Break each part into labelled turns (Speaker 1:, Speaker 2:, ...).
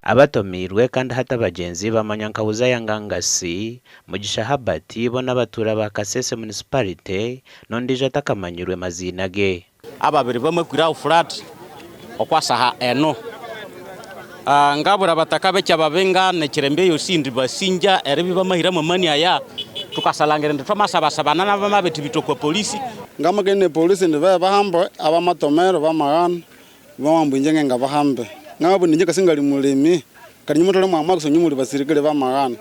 Speaker 1: Abatomiirwe kandi hati abagyenzi bamanywa nka Uzaya Ngangasi, Mugisha Herbert bo n'abatuura ba Kasese Municipality n'ondiijo atakamanyirwe maziina ge.
Speaker 2: Ababiri bamwe kwira aho flat okwa saha eno. Ngabura abataka b'ekyababenga n'ekirembe yosi ndi basingya eribi bamahiramu amani aya tukasalangira ndi twamasabasabana n'abamabeti bitu okwa polisi.
Speaker 3: Ngamagene ne polisi ndi bahambe abamatomero bamaghana bambu inje ngenga bahambe ngabona inje kasi ngali mulimi kali nyuma tole mwamwa kusonyi muli basirikale bamaghana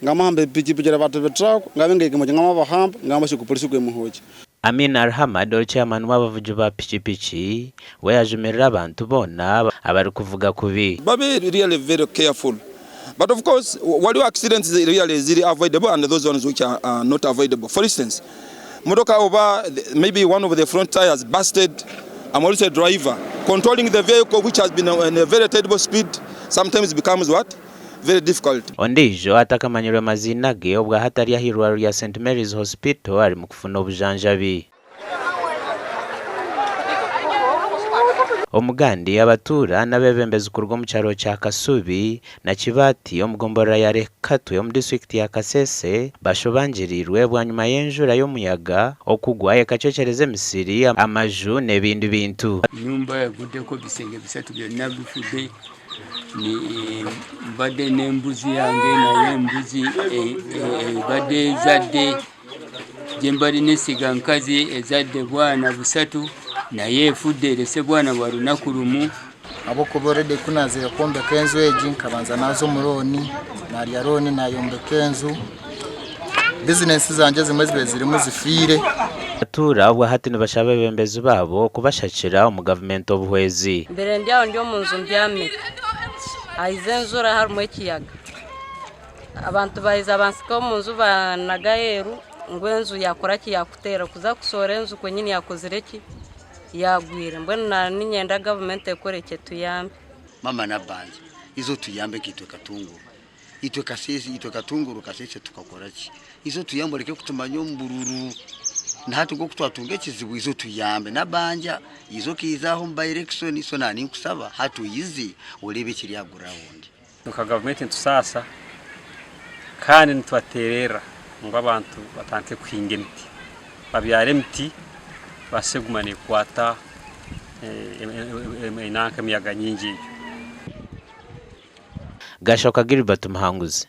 Speaker 3: ngamahamba epikipiki batu bitako ngabe ngekimoja ngamabahamba ngambasha ku polisi kwemuhoja.
Speaker 1: Amin Arhamad ori chairman w'abavugi ba pikipiki we yajumirira abantu boona abarikuvuga kubi.
Speaker 4: Babe really very careful but of course waliwo accidents really eziri avoidable and those ones which are not avoidable for instance motoka oba maybe one of the front tires busted I'm also a driver controlling the vehicle which has been in a very terrible speed sometimes becomes what very difficult.
Speaker 1: Ondiijo atakamanyirwe maziina ge obwahati ari ah'eirwariro rya St Mary's Hospital arimu kufuna obujanjabi. Omugandi, abatuura n'abeebembezi kuruga omu kyaro kya Kasubi na Kibaati omu gomborora ya Rekatwe omu disiturikiti ya Kasese bashobangiriirwe bwanyima y'enjura y'omuyaga okugwa ekacwekyereza emisiri, amaju n'ebindi bintu.
Speaker 5: Enyumba eguddeko ebisenge bisatu byonna bifudde. Mbadde n'embuzi yange naye embuzi ebadde ezadde gye mbadde nesiga nkazi ezadde bwana busatu naye efudde erese bwana bwa lunaku lumu.
Speaker 6: Ahabw'okuba already ku naazire kwombeka enju egi nkabanza naaza omu looni, naarya looni naayombeka enju, bizinesi zangye ezimwe ezibaire zirimu zifiire.
Speaker 1: Abatuura obwahati nibashaba abeebembezi baabo kubashakira omu gavumenti obuhwezi.
Speaker 7: Mbere ndi aho ndi omu nju mbyamire, haiza enjura harimu ekiyaga, abantu baiza bansika omu nju banaga aheeru ngu enju yakora ki yakuteera, kuza kushohora enju kwenyini yakozire ki yagwire, mbwenu naba niinyenda gavumenti ekore ki etuyambe.
Speaker 8: Mama Nabbanja, iza otuyambe nkaitwe Katunguru. Itwe Kasese, itwe Katunguru Kasese tukakora ki? Iza otuyambe oreke kutumanya omu bururu. Na hati nk'oku twatunga ekizibu iza otuyambe. Nabbanja, iza okaiza aha omu by election so na ninkusaba hati oize oreebe ekiri aha ground.
Speaker 9: Nka gavumenti nitusaasa kandi nitubateererra ngu abantu batandike kuhinga emiti, babyare emiti ebaase kuguma neekwata emiyaga nyingi egyo.
Speaker 1: Gashoka Gilbert Muhanguzi.